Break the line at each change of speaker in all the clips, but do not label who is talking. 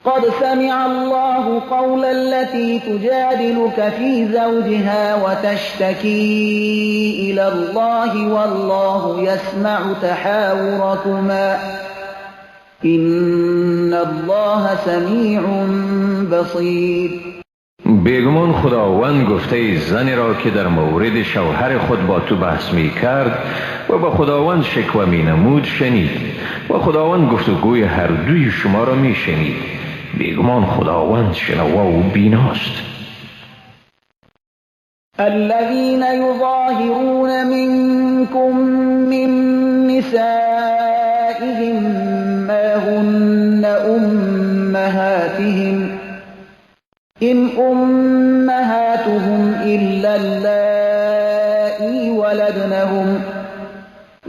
قد سمع الله قول التي تجادلك في زوجها وتشتكي إلى الله والله يسمع تحاوركما إن الله سمیع بصیر.
بیگمان خداوند گفته زنی را که در مورد شوهر خود با تو بحث می کرد و با خداوند شکوه می نمود شنید و خداوند گفتگوی هر دوی شما را می شنید. بیگمان خداوند شنوا و بیناست.
الذين يظاهرون منكم من نسائهم ما هن أمهاتهم إن أمهاتهم إلا اللائي ولدنهم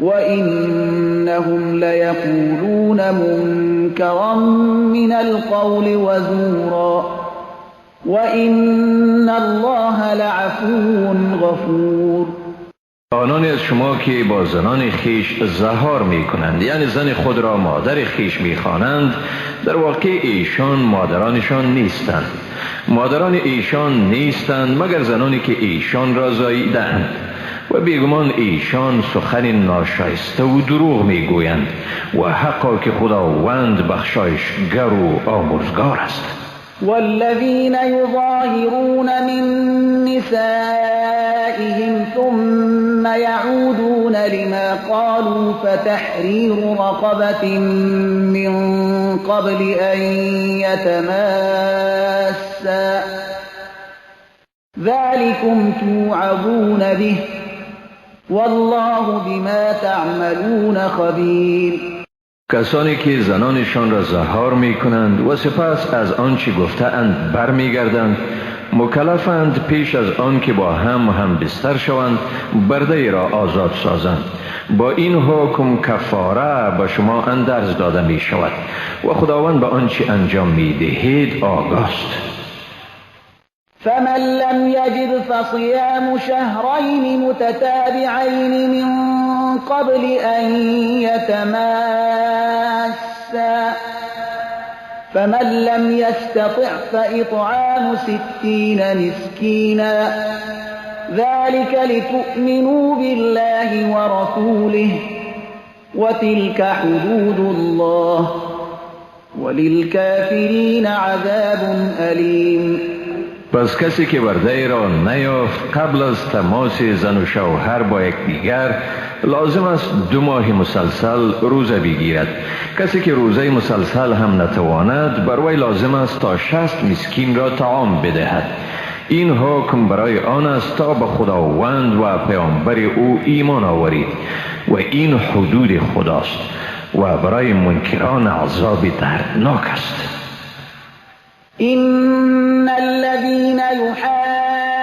وإنهم ليقولون منكرا من القول وزورا وإن الله لعفو غفور.
آنان از شما که با زنان خیش زهار می کنند، یعنی زن خود را مادر خیش می خوانند، در واقع ایشان مادرانشان نیستند. مادران ایشان نیستند مگر زنانی که ایشان را زاییدند و بیگمان ایشان سخن ناشایسته و دروغ می گویند و حقا که خداوند بخشایشگر و آمرزگار است.
والذین یظاهرون من نسائهم ثم يعودون لما قالوا فتحرير رقبة من قبل أن يتماسا ذلكم توعظون به والله بما تعملون خبير.
کسانی که زنانشان را زهار می کنند و سپس از آنچه گفته‌اند برمیگردند، مکلفند پیش از آن که با هم بستر شوند برده را آزاد سازند. با این حکم کفاره به شما اندرز داده می شود و خداوند به آنچه انجام می دهید آگاست.
فمن لم يجد فصيام شهرين متتابعين من قبل أن يتماسا فمن لم يستطع فإطعام 60 مسكينا ذلك لتؤمنوا بالله ورسوله وتلك حدود الله وللكافرين عذاب أليم.
پس کسی که برده را نیافت قبل از تماس زن و شوهر با یکدیگر لازم است 2 ماه مسلسل روزه بگیرد. کسی که روزه مسلسل هم نتواند بر وی لازم است تا 60 مسکین را طعام بدهد. این حکم برای آن است تا به خداوند و پیامبر او ایمان آورید و این حدود خداست و برای منکران عذاب دردناک است.
إن الذين يحادون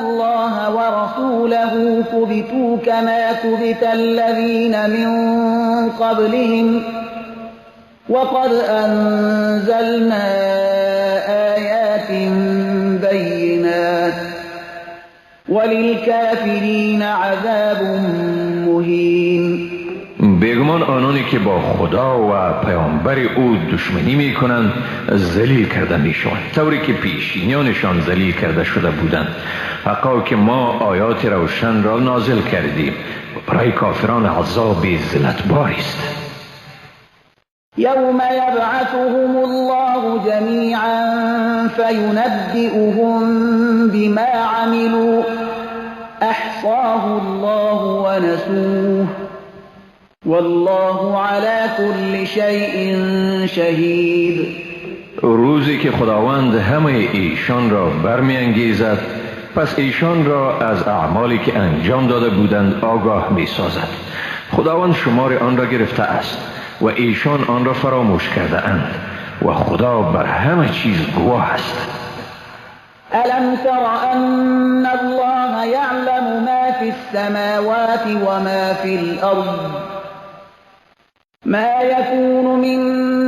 الله ورسوله كبتوا كما كبت الذين من قبلهم وقد أنزلنا آيات بينات وللكافرين عذاب مهين.
بیگمان آنانی که با خدا و پیامبر او دشمنی می کنند ذلیل کرده می شوند، طوری که پیشینیانشان ذلیل کرده شده بودند. حقا که ما آیات روشن را نازل کردیم و برای کافران عذاب ذلتباری است.
یوم یبعثهم الله جمیعا فینبئهم بما عملوا احصاه الله ونسوه والله على كل شيء شهید.
روزی که خداوند همه ایشان را برمی‌انگیزد، پس ایشان را از اعمالی که انجام داده بودند آگاه می‌سازد. خداوند شمار آن را گرفته است و ایشان آن را فراموش کرده اند و خدا بر همه چیز گواه است.
ألم تر أن الله يعلم ما في السماوات وما في الأرض ما يكون من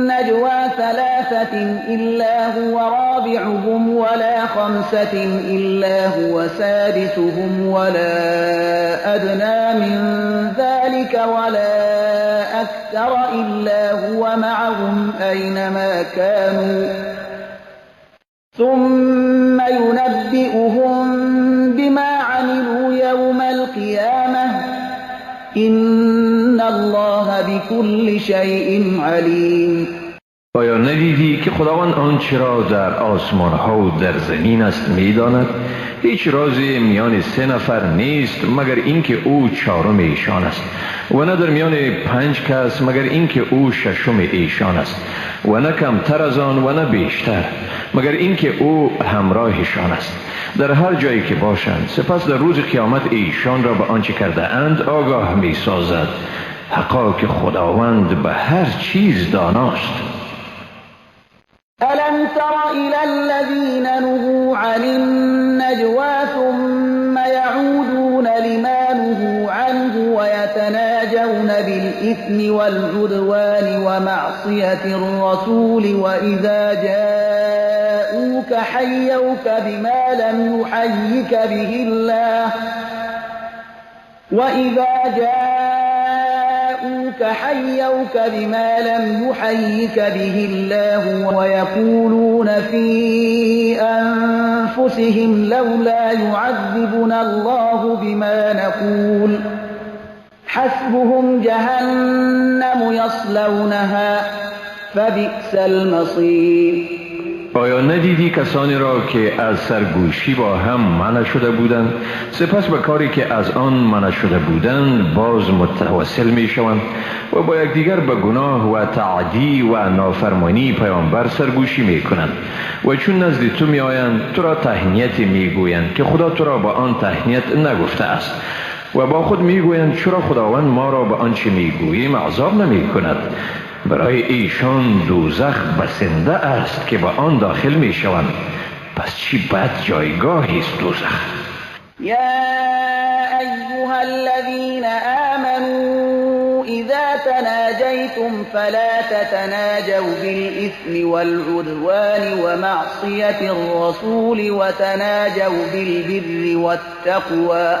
نجوى 3 إلا هو رابعهم ولا 5 إلا هو سادسهم ولا أدنى من ذلك ولا أكثر إلا هو معهم أينما كانوا ثم ينبئهم بما عملوا يوم القيامة إن الله بكل شيء عليم.
آیا ندیدی که خداوند آنچه را در آسمان ها و در زمین است میداند؟ هیچ رازی میان 3 نفر نیست مگر اینکه او چهارم ایشان است، و نه در میان 5 کس مگر اینکه او ششم ایشان است، و نه کمتر از آن و نه بیشتر مگر اینکه او همراهشان است در هر جایی که باشند. سپس در روز قیامت ایشان را به آنچه کرده اند آگاه می سازد. حقا که خداوند به هر چیز داناست.
ألم تر إلى الذين نهوا عن النجوى ثم يعودون لما نهوا عنه ويتناجون بالإثم والعدوان ومعصية الرسول وإذا جاءوك حيوك بما لم يحيك به الله وإذا جاءوك حيوك بما لم يحيك به الله ويقولون في أنفسهم لولا يعذبنا الله بما نقول حسبهم جهنم يصلونها فبئس المصير.
آیا ندیدی کسانی را که از سرگوشی با هم منع شده بودند، سپس به کاری که از آن منع شده بودند باز متوسل می شوند و با یکدیگر به گناه و تعدی و نافرمانی پیامبر سرگوشی می کنند و چون نزد تو می آیند تو را تهنیت می گویند که خدا تو را با آن تهنیت نگفته است، و با خود می گویند چرا خداوند ما را به آنچه می گوییم عذاب نمی کند؟ برای ایشان دوزخ بسنده است که به آن داخل می شوند. پس چی بد جایگاهی است دوزخ.
یا ایها الذین آمنوا اذا تناجیتم فلا تتناجوا بالإثم والعدوان ومعصیة الرسول وتناجوا بالبر والتقوى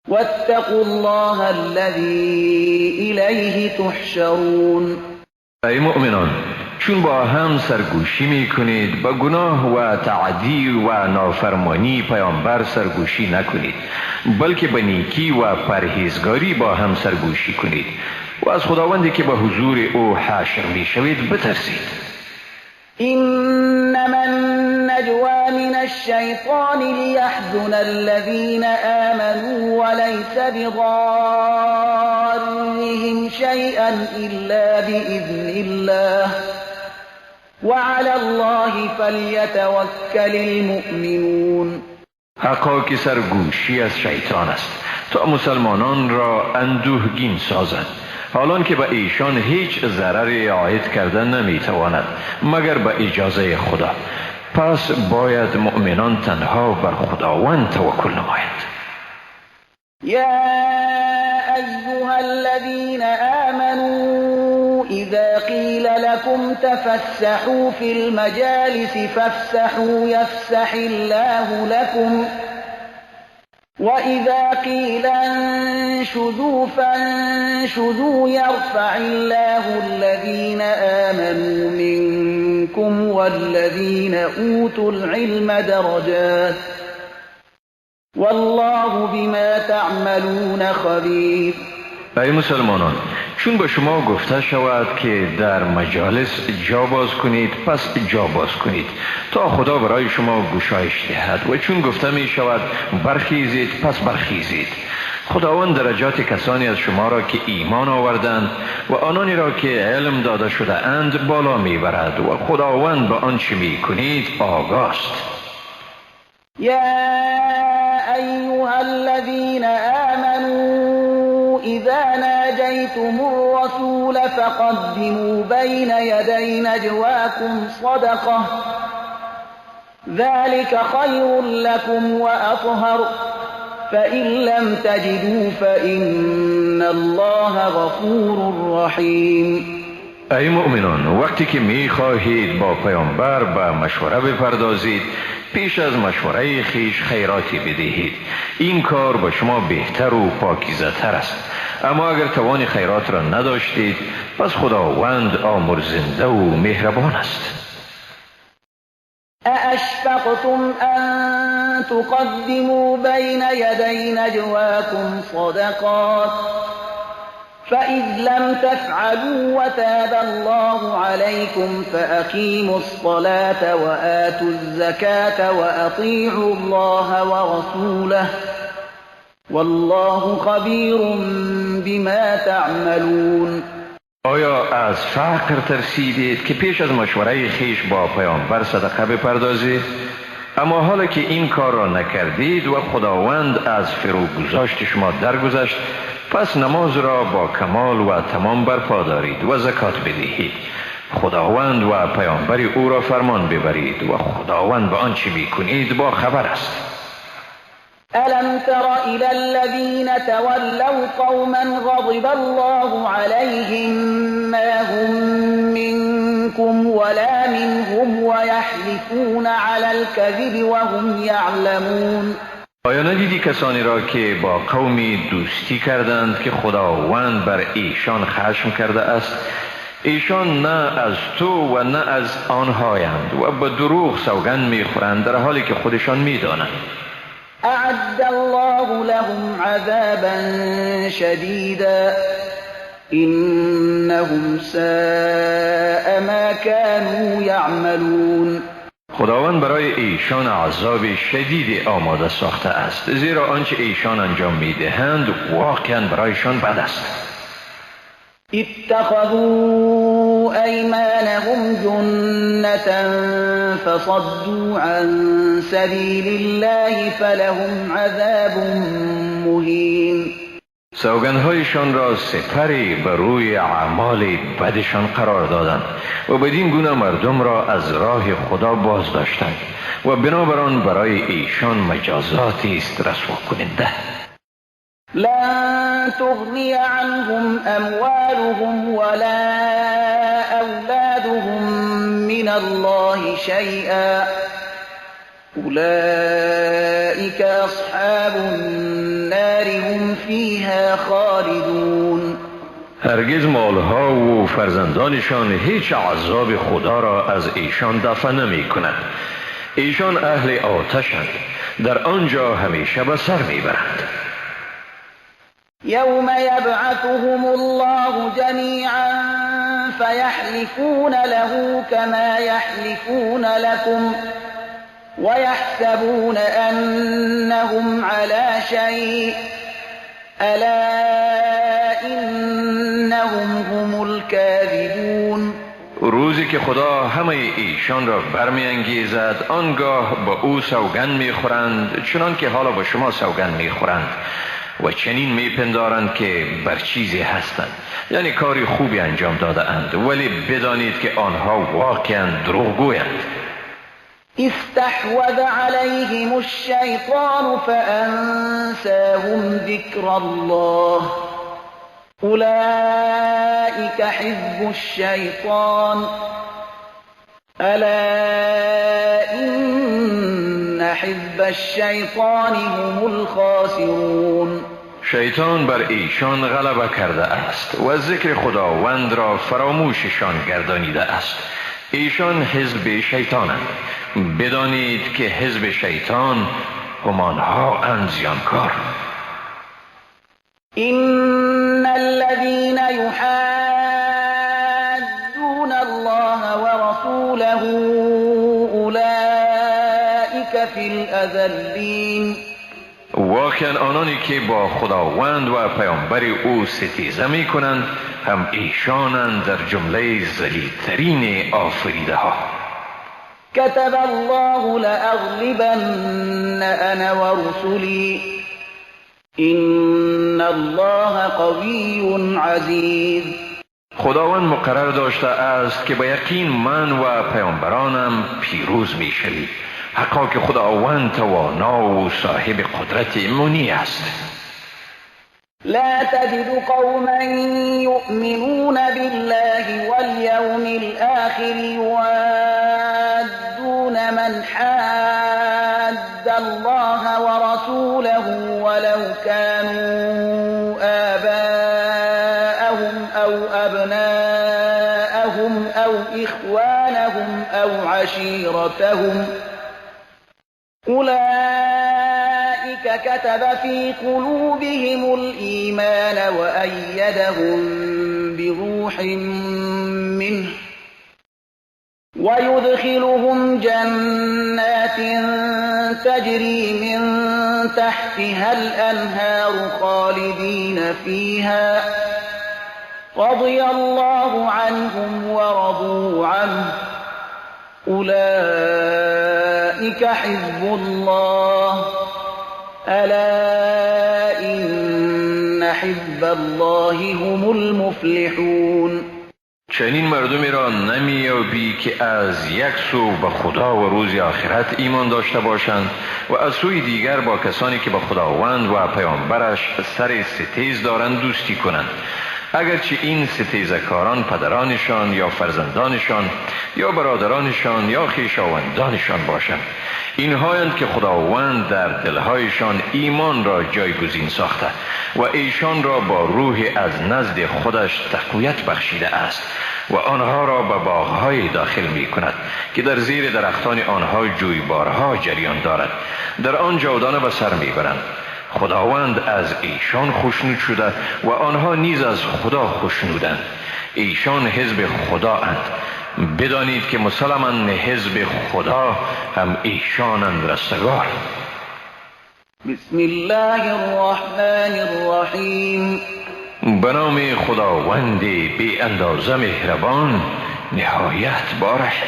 واتقوا الله الذي إليه تحشرون.
ای مؤمنان، چون با هم سرگوشی می کنید با گناه و تعدی و نافرمانی پیامبر سرگوشی نکنید، بلکه به نیکی و پرهیزگاری با هم سرگوشی کنید و از خداوندی که به حضور او حشر می شوید بترسید.
إنما النجوى من الشيطان ليحزن الذين آمنوا وليس بضارهم شيئا إلا بإذن الله وعلى الله فليتوكل المؤمنون.
حقا که سرگوشی از شیطان است تا مسلمانان را اندوهگین سازد، حالان که به ایشان هیچ ضرری عاید کرده نمیتواند مگر به اجازه خدا. پس باید مؤمنان تنها بر خداوند توکل نمایند.
یا ایها الذین آمنوا اذا قیل لكم تفسحوا فی المجالس فافسحوا یفسح الله لكم وإذا قيل انشزوا فانشزوا يرفع الله الذين آمنوا منكم والذين أوتوا العلم درجات والله بما تعملون خبير.
ای مسلمانان، چون به شما گفته شود که در مجالس جا باز کنید پس جا باز کنید تا خدا برای شما گشایش دهد، و چون گفته می شود برخیزید پس برخیزید. خداوند درجات کسانی از شما را که ایمان آوردند و آنانی را که علم داده شده اند بالا می برد و خداوند به آنچه می کنید آگاست.
یا ایها الذین آمنوا إذا ناجيتم الرسول فقدموا بين يدي نجواكم صدقة ذلك خير لكم وأطهر فإن لم تجدوا فإن الله غفور رحيم.
ای مؤمنان، وقتی که می خواهید با پیامبر به مشوره بپردازید پیش از مشوره خیش خیراتی بدهید. این کار با شما بهتر و پاکیزه تر است. اما اگر توان خیرات را نداشتید پس خداوند آمرزنده و مهربان است.
أأشفقتم أن تقدموا بين يدي نجواكم صدقات فإذ لم تفعلوا وتاب الله عليكم فأقيموا الصلاة وآتوا الزكاة وأطيعوا الله ورسوله والله خبير بما تعملون.
آیا از فقر ترسیدید که پیش از مشوره خیش با پیامبر صدقه بپردازید؟ اما حالا که این کار را نکردید و خداوند از فروگذاشت شما درگذشت، پس نماز را با کمال و تمام برپا دارید و زکات بدهید. خداوند و پیامبر او را فرمان ببرید و خداوند به آنچه میکنید با خبر است.
ألم تر إلى الذين تولوا قوما غضب الله عليهم ما هم منكم ولا منهم ويحلفون على الكذب وهم يعلمون.
آیا ندیدی کسانی را که با قومی دوستی کردند که خداوند بر ایشان خشم کرده است؟ ایشان نه از تو و نه از آنهایند و به دروغ سوگند میخورند در حالی که خودشان میدانند.
أعد الله لهم عذابا شديدا إنهم ساء ما كانوا يعملون.
خداوند برای ایشان عذاب شدید آماده ساخته است، زیرا آنچه ایشان انجام میدهند واقعا برایشان بد است.
اتخذوا أيمانهم جنة فصدوا عن سبيل الله فلهم عذاب مهین.
سوگندهایشان را سپری بر روی اعمال بدشان قرار دادند و بدین گونه مردم را از راه خدا باز داشتند و بنابران برای ایشان مجازاتی است رسوا کننده.
لن تغنی عنهم اموالهم ولا اولادهم من الله شیئا اولئک اصحاب النار هم فیها خالدون.
هرگز مالها و فرزندانشان هیچ عذاب خدا را از ایشان دفع نمی کند. ایشان اهل آتشند، در آنجا همیشه به سر میبرند.
یوم یبعثهم الله جمیعا فیحلفون له کما یحلفون لكم ويحسبون أنهم على شيء ألا إنهم هم الكاذبون.
روزی که خدا همه ایشان را برمی‌انگیزد، آنگاه با او سوگند می‌خورند چنان که حالا با شما سوگند می‌خورند و چنین میپندارند که بر چیزی هستند، یعنی کاری خوبی انجام داده اند، ولی بدانید که آنها واقعا دروغگویند.
استحوذ عليهم الشيطان فأنساهم ذكر الله أولئك حزب الشيطان ألا إن حزب الشيطان هم الخاسرون.
شیطان بر ایشان غلبه کرده است و ذکر خداوند را فراموششان گردانیده است. ایشان حزب شیطانند. بدانید که حزب شیطان همانها اند زیانکار.
إن الذين يحادون الله ورسوله أولئك في الأذلين.
واقعا آنانی که با خداوند و پیامبر او ستیزه می کنند هم ایشانند در جمله ذلیل‌ترین آفریده ها.
كتب الله لأغلبن أنا ورسلي إن الله قوي عزيز.
خداوند مقرر داشته است که به یقین من و پیامبرانم پیروز می شوید. حقا که خداوند توانا و صاحب قدرت منی است.
لا تجد قوما يؤمنون بالله واليوم الآخر يوادون من حاد الله ورسوله ولو كانوا آباءهم أو إخوانهم أو عشيرتهم أولئك كتب في قلوبهم الإيمان وأيدهم بروح منه ويدخلهم جنات تجري من تحتها الأنهار خالدين فيها رضي الله عنهم ورضوا عنه أولئك حزب الله ألا إن حزب الله هم المفلحون.
چنین مردمی را نمی‌یابی که از یک سو به خدا و روز آخرت ایمان داشته باشند و از سوی دیگر با کسانی که به خداوند و پیامبرش سر ستیز دارند دوستی کنند، اگرچه این ستیزکاران پدرانشان یا فرزندانشان یا برادرانشان یا خویشاوندانشان باشند. اینهایند که خداوند در دلهایشان ایمان را جایگزین ساخته و ایشان را با روح از نزد خودش تقویت بخشیده است و آنها را به باغهای داخل می کند که در زیر درختان آنها جویبارها جریان دارد، در آن جاودانه به سر می برند. خداوند از ایشان خوشنود شده و آنها نیز از خدا خوشنودند. ایشان حزب خدا اند. بدانید که مسلماً حزب خدا هم ایشانند رستگار.
بسم الله الرحمن الرحیم.
به نام خداوند بی اندازه مهربان نهایت بارش.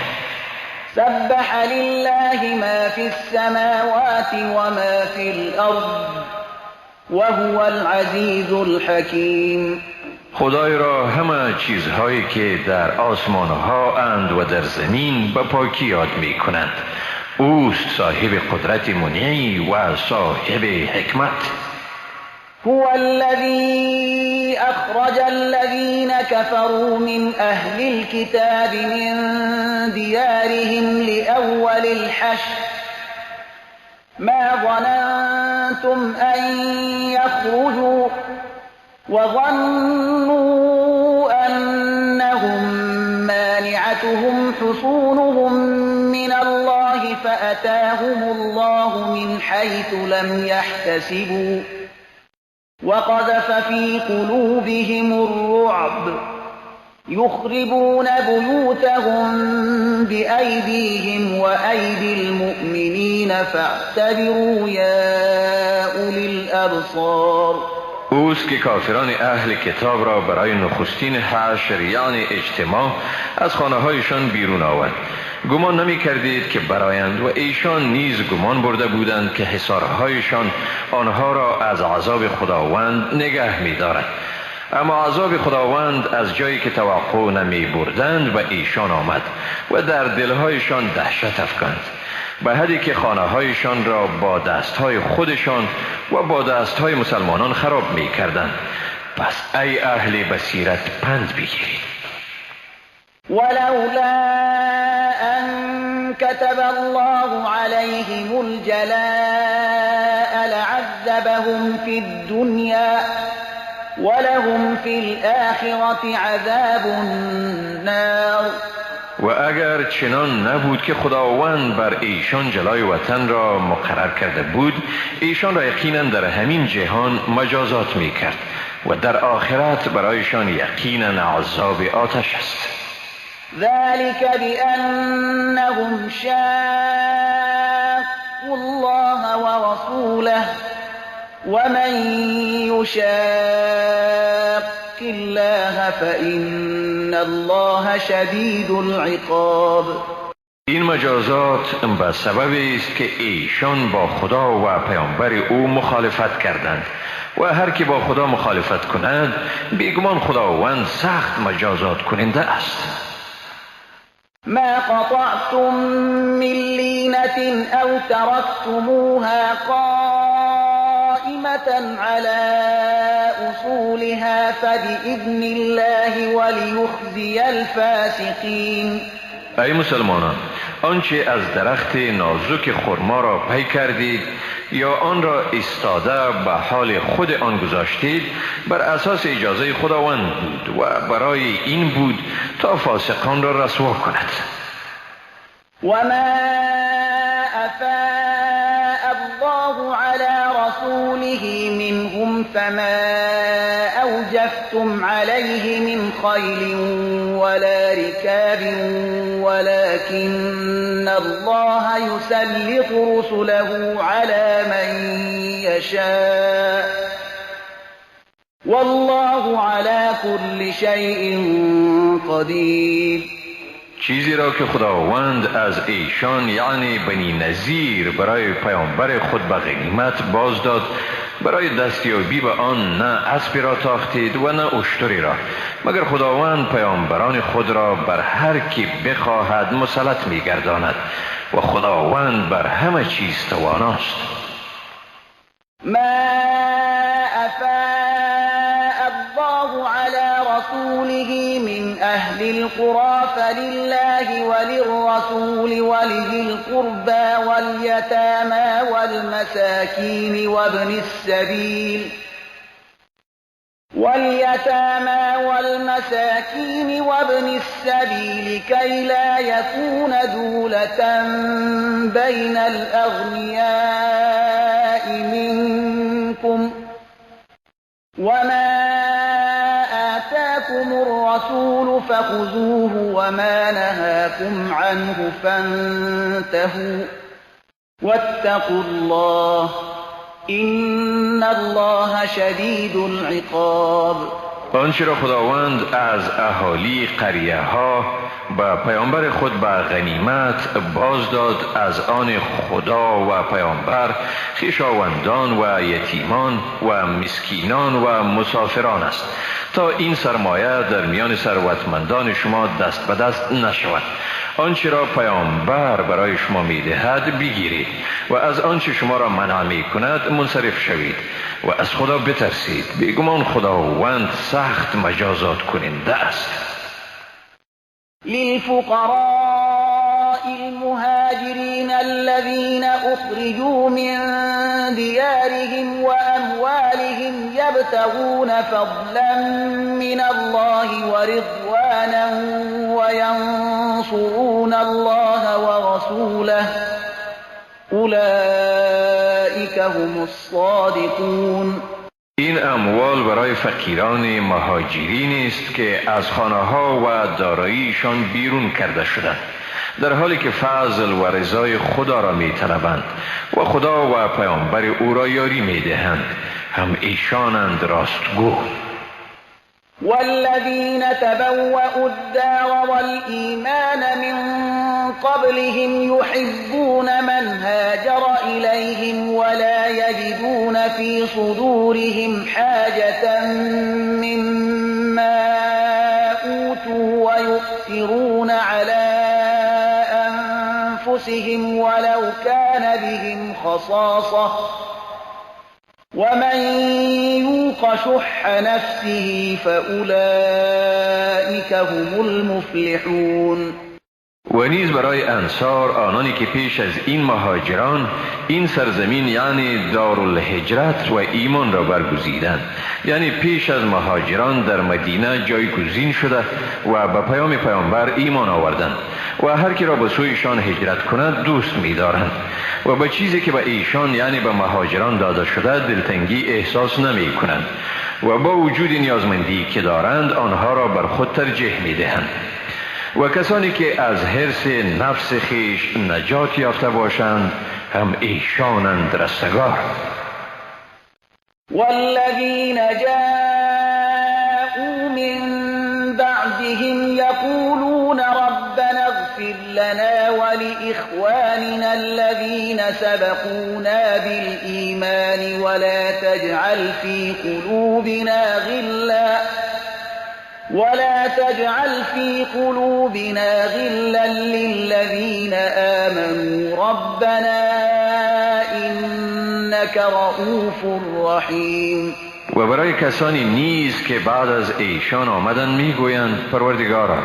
سبح لله ما فی السماوات و ما فی الارض وهو العزیز الحکیم.
خدای را همه چیزهایی که در آسمان ها اند و در زمین به پاکی یاد می کنند. اوست صاحب قدرت منیع و صاحب حکمت.
هو الذي أخرج الذين كفروا من أهل الكتاب من ديارهم لأول الحشر ما ظننتم أن يخرجوا وظنوا أنهم مانعتهم حصونهم من الله فأتاهم الله من حيث لم يحتسبوا وقذف في قلوبهم الرعب يخربون بيوتهم بأيديهم وأيدي المؤمنين فاعتبروا يا أولي الأبصار.
اوست که کافران اهل کتاب را برای نخستین حشر یعنی اجتماع از خانه هایشان بیرون آورد. گمان نمی کردید که برایند و ایشان نیز گمان برده بودند که حصارهایشان آنها را از عذاب خداوند نگه می دارد. اما عذاب خداوند از جایی که توقع نمی بردند و ایشان آمد و در دلهایشان دهشت افکند، به حدی که خانه هایشان را با دستهای خودشان و با دستهای مسلمانان خراب می کردند. پس ای اهل بصیرت پند بگیرید.
ولولا أن كتب الله عليهم الجلاء لعذبهم في الدنيا ولهم في الآخرة عذاب النار.
و اگر چنان نبود که خداوند بر ایشان جلای وطن را مقرر کرده بود، ایشان را یقینا در همین جهان مجازات می کرد و در آخرت برایشان یقینا عذاب آتش است.
ذلك بأنهم شاقوا الله ورسوله ومن يشاق الله فإن الله شدید العقاب.
این مجازات به سبب است که ایشان با خدا و پیامبر او مخالفت کردند و هر کی با خدا مخالفت کند بیگمان خداوند سخت مجازات کننده است.
ما قطعتم من لینة أو تركتموها قائمة على أصولها فبإذن الله وليخزي الفاسقين.
ای مسلمانان، آنچه از درخت نازک خرما را پی کردید یا آن را ایستاده به حال خود آن گذاشتید، بر اساس اجازه خداوند بود و برای این بود تا فاسقان را رسوا کند.
و ما افاء الله على رسوله منهم فما اوجفتم عليه من خيل ولا ركاب ولكن الله يسلط رسله على من يشاء والله على كل شيء قدير.
چیزی را که خداوند از ایشان یعنی بنی نظیر برای پیامبر خود به غنیمت باز داد، برای دستیابی به آن نه اسبی را تاختید و نه اشتری را، مگر خداوند پیامبران خود را بر هر کی بخواهد مسلط می‌گرداند و خداوند بر همه چیز تواناست.
ما افاء الله على رسوله من أهل القرى فلله وللرسول ولذي القربى واليتامى والمساكين وابن السبيل واليتامى والمساكين وابن السبيل كي لا يكون دولة بين الأغنياء منكم وما آتاكم الرسول فخذوه وما نهاكم عنه فانتهوا واتقوا الله إن الله شديد العقاب.
آنچه را خداوند از اهالی قریه ها به پیامبر خود به غنیمت باز داد، از آن خدا و پیامبر، خویشاوندان و یتیمان و مسکینان و مسافران است، تا این سرمایه در میان ثروتمندان شما دست به دست نشود. آنچه را پیامبر برای شما میدهد بگیرید و از آنچه شما را منع می کند منصرف شوید و از خدا بترسید، بیگمان خداوند سخت مجازات کننده است.
للفقراء المهاجرين الذين أخرجوا من ديارهم وأموالهم يبتغون فضلا من الله ورضوانا وينصرون الله ورسوله أولئك هم الصادقون.
این اموال برای فقیران مهاجرین است که از خانه ها و داراییشان بیرون کرده شدند، در حالی که فضل و رضای خدا را می طلبند و خدا و پیامبر او را یاری می دهند، هم ایشانند راستگو.
والذین تبوأوا الدار والإیمان من قبلهم يحبون من هاجر إليهم ولا يجدون في صدورهم حاجة مما أوتوا ويؤثرون على أنفسهم ولو كان بهم خصاصة ومن يوق شح نفسه فأولئك هم المفلحون.
و نیز برای انصار، آنانی که پیش از این مهاجران این سرزمین یعنی دارالهجرت و ایمان را برگزیدند، یعنی پیش از مهاجران در مدینه جایگزین شده و به پیام پیامبر ایمان آوردند و هر کی را به سویشان هجرت کند دوست می‌دارند و به چیزی که به ایشان یعنی به مهاجران داده شده دلتنگی احساس نمی کنند و با وجود نیازمندی که دارند آنها را بر خود ترجیح می‌دهند. و کسانی که از حرص نفس خویش نجات یافته باشند هم ایشانند رستگار.
والذین جاءوا من بعدهم یقولون ربنا اغفر لنا ولإخواننا الذین سبقونا بالإیمان ولا تجعل في قلوبنا غلا للذين آمنوا ربنا إنك رؤوف رحيم.
و برای کسانی نیز که بعد از ایشان آمدند میگویند پروردگارا،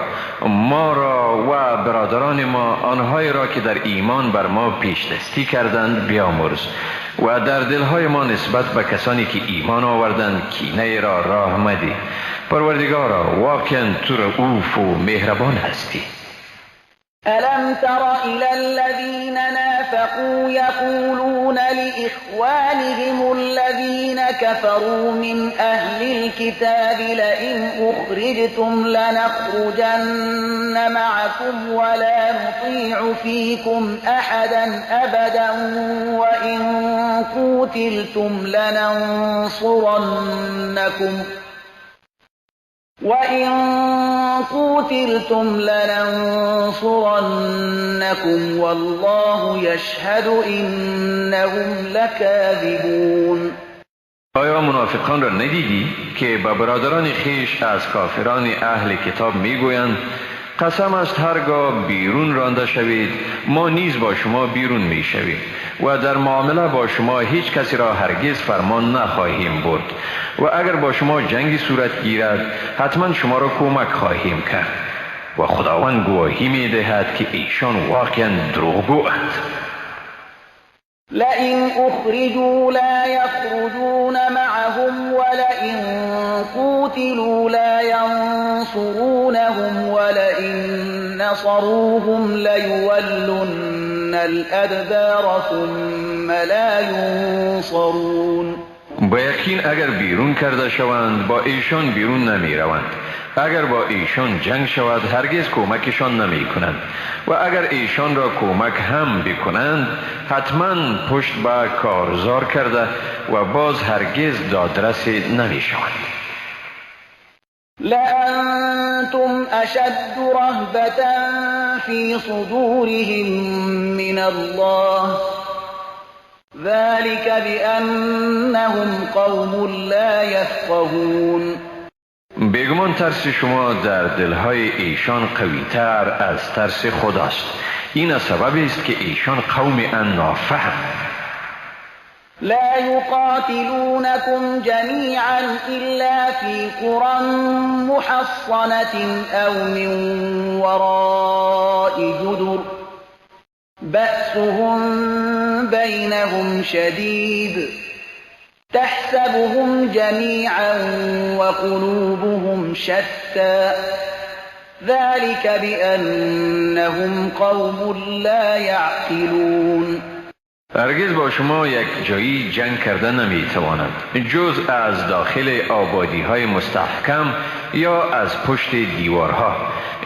ما را و برادران ما، آنهایی را که در ایمان بر ما پیش دستی کردند بیامرز و در دلهای ما نسبت به کسانی که ایمان آوردند کینه را راه مده. پروردگارا، واقعا تو رؤوف و مهربان هستی.
ألم تر إلى الذين نافقوا يقولون لإخوانهم الذين كفروا من أهل الكتاب لئن أخرجتم لنخرجن معكم ولا نطيع فيكم أحدا أبدا وإن قتلتم لننصرنكم والله يشهد إنهم لكاذبون.
آیا منافقان را ندیدی که به برادران خیش از کافران اهل کتاب میگویند قسم است هرگاه بیرون رانده شوید ما نیز با شما بیرون میشویم و در معامله با شما هیچ کسی را هرگز فرمان نخواهیم برد و اگر با شما جنگی صورت گیرد حتما شما را کمک خواهیم کرد و خداوند گواهی میدهد که ایشان واقعا دروغگواند.
لئن أخرجوا لا يخرجون معهم ولئن قوتلوا لا ينصرونهم ولئن نصروهم ليولن الأدبار ثم لا ينصرون.
با یقین اگر بیرون کرده شوند با ایشان بیرون نمی روند، اگر با ایشان جنگ شود هرگز کمکشان نمی کنند و اگر ایشان را کمک هم بکنند حتما پشت به کارزار کرده و باز هرگز دادرس نمی شوند.
لأنتم أشد رهبة في صدورهم من الله ذلك بأنهم قوم لا يفقهون.
بیگمان ترس شما در دلهای ایشان قویتر از ترس خداست. این از سبب است که ایشان قوم نافهم.
لا يقاتلونكم جميعا إلا في قرى محصنة أو من وراء جدر بأسهم بينهم شديد تحسبهم جميعا وقلوبهم شتى ذلك بأنهم قوم لا يعقلون.
هرگز با شما یک جایی جنگ کرده نمی توانند جز از داخل آبادی های مستحکم یا از پشت دیوارها.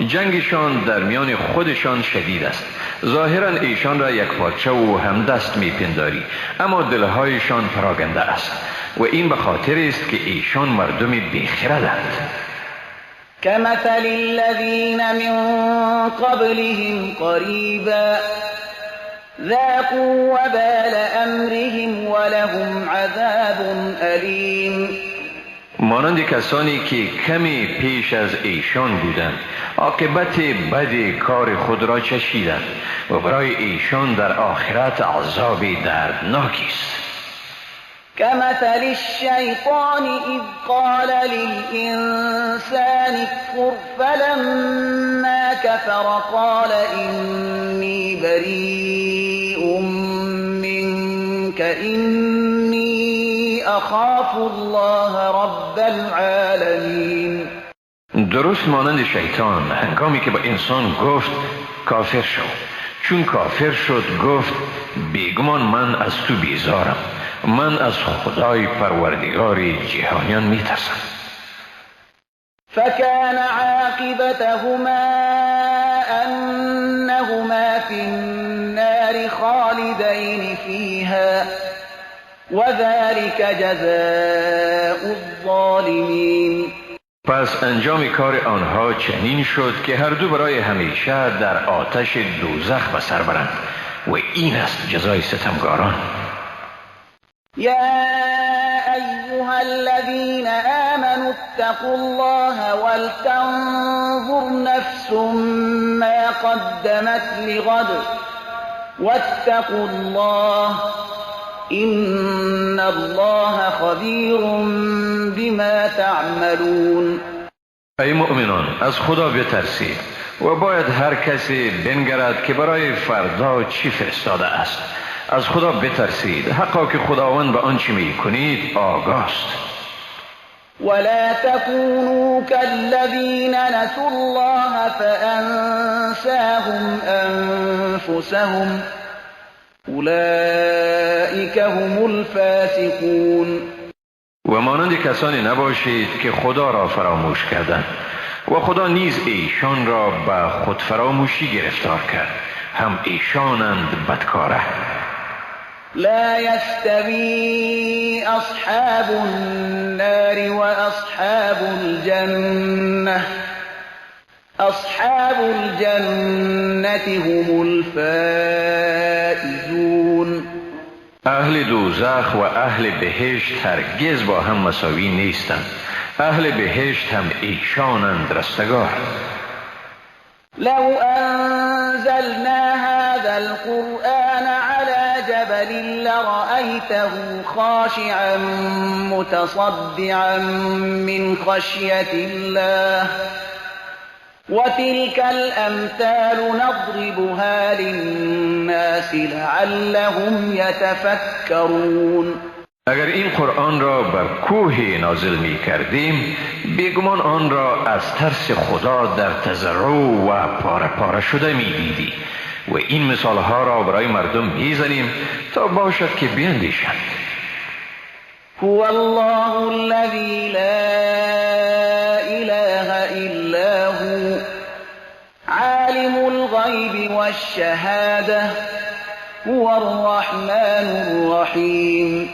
جنگشان در میان خودشان شدید است. ظاهرا ایشان را یک پارچه و همدست می پنداری، اما دلهایشان پراگنده است و این به خاطر است که ایشان مردم بیخردند.
كمثل الذين من قبلهم قریبا ذاقوا وبال امرهم ولهم عذاب الیم.
مانند کسانی که کمی پیش از ایشان بودند عاقبت بد کار خود را چشیدند و برای ایشان در آخرت عذاب دردناکی است.
كمثل الشیطان اذ قال للانسان اكفر فلما كفر قال إني بريء منك إني أخاف الله رب العالمين.
درست مانند شیطان هنگامی که با انسان گفت کافر شو، چون کافر شد گفت بیگمان من از تو بیزارم، من از خدای پروردگار جهانیان میترسم.
فكان عاقبتهما أنهما في النار خالدين فيها وذلك جزاء الظالمين.
پس انجام کار آنها چنین شد که هر دو برای همیشه در آتش دوزخ به سر برند و این است جزای ستمگاران.
یا ایها الذین آمنوا اتقوا الله ولتنظر نفس ما قدمت لغد واتقوا الله إن الله خبیر بما تعملون.
ای مؤمنان، از خدا بترسید و باید هر کسی بنگرد که برای فردا چی فرستاده است. از خدا بترسید، حقا که خداوند به آنچه میکنید آگاست.
ولا تكونوا كالذين نسوا الله فأنساهم أنفسهم أولئك هم الفاسقون.
و مانند کسانی نباشید که خدا را فراموش کردند و خدا نیز ایشان را به خود فراموشی گرفتار کرد، هم ایشانند بدکاره.
لا يستوي أصحاب النار وأصحاب الجنة أصحاب الجنة هم الفائزون.
اهل دوزخ و اهل بهشت هرگز با هم مساوی نیستند. اهل بهشت هم ایشانند رستگار.
لو أنزلنا هذا القرآن على جبل لرأيته خاشعا متصدعا من خشية الله وتلك الأمثال نضربها للناس لعلهم يتفكرون.
اگر این قرآن را بر کوه نازل می کردیم، بیگمان آن را از ترس خدا در تضرع و پاره پاره شده می دیدی و این مثالها را برای مردم می زنیم تا باشد که بیندیشند.
هو الله الذی لا اله الا هو عالم الغیب والشهادة هو الرحمن الرحیم.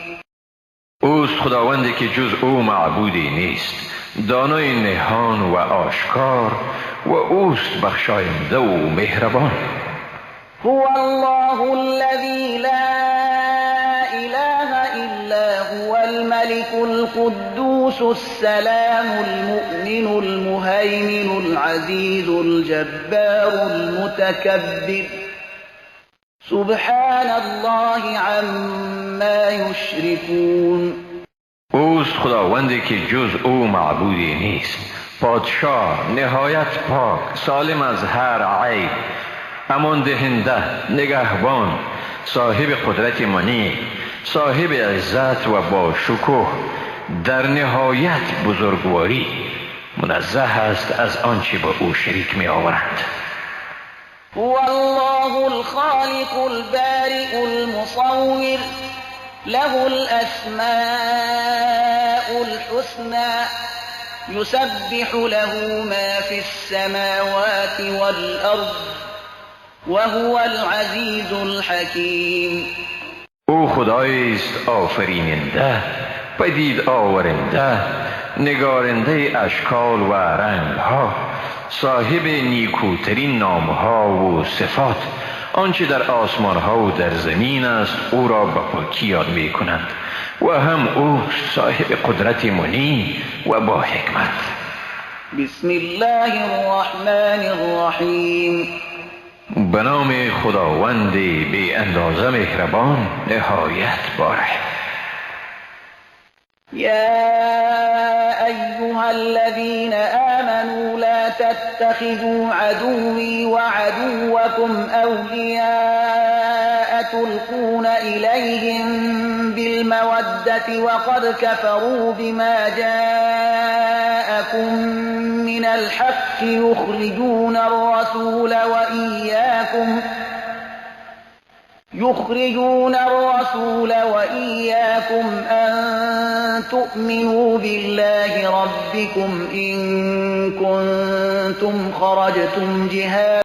اوست خداوندی که جز او معبودی نیست، دانای نهان و آشکار، و اوست بخشاینده و مهربان.
هو الله الذی لا اله الا هو الملك القدوس السلام المؤمن المهیمن العزیز الجبار المتکبر سبحان الله عما یشرکون.
اوست خداوندی که جز او معبودی نیست، پادشاه نهایت پاک، سالم از هر عیب، امان دهنده، نگهبان، صاحب قدرت منی، صاحب عزت و با شکوه، در نهایت بزرگواری، منزه است از آنچه با او شریک می آورند.
هو الله الخالق البارئ المصور له الأسماء الحسنى يسبح له ما في السماوات والأرض وهو العزیز الحکیم.
او خدایی است آفریننده، پدید آورنده، نگارنده اشکال و رنگها، صاحب نیکوترین نامها و صفات. آنچه در آسمانها و در زمین است او را به پاکی یاد می کنند و هم او صاحب قدرت منی و با حکمت.
بسم الله الرحمن الرحیم.
به نام خداوند بی اندازه مهربان، نهایت باره.
یا ایها الذین آمنوا لا تتخذوا عدوی وعدوکم اولیاء تلقون الیهم بالمودة وقد كفروا بما جاءكم من الحق يخرجون الرسول وإياكم أن تؤمنوا بالله ربكم إن كنتم خرجتم جهادا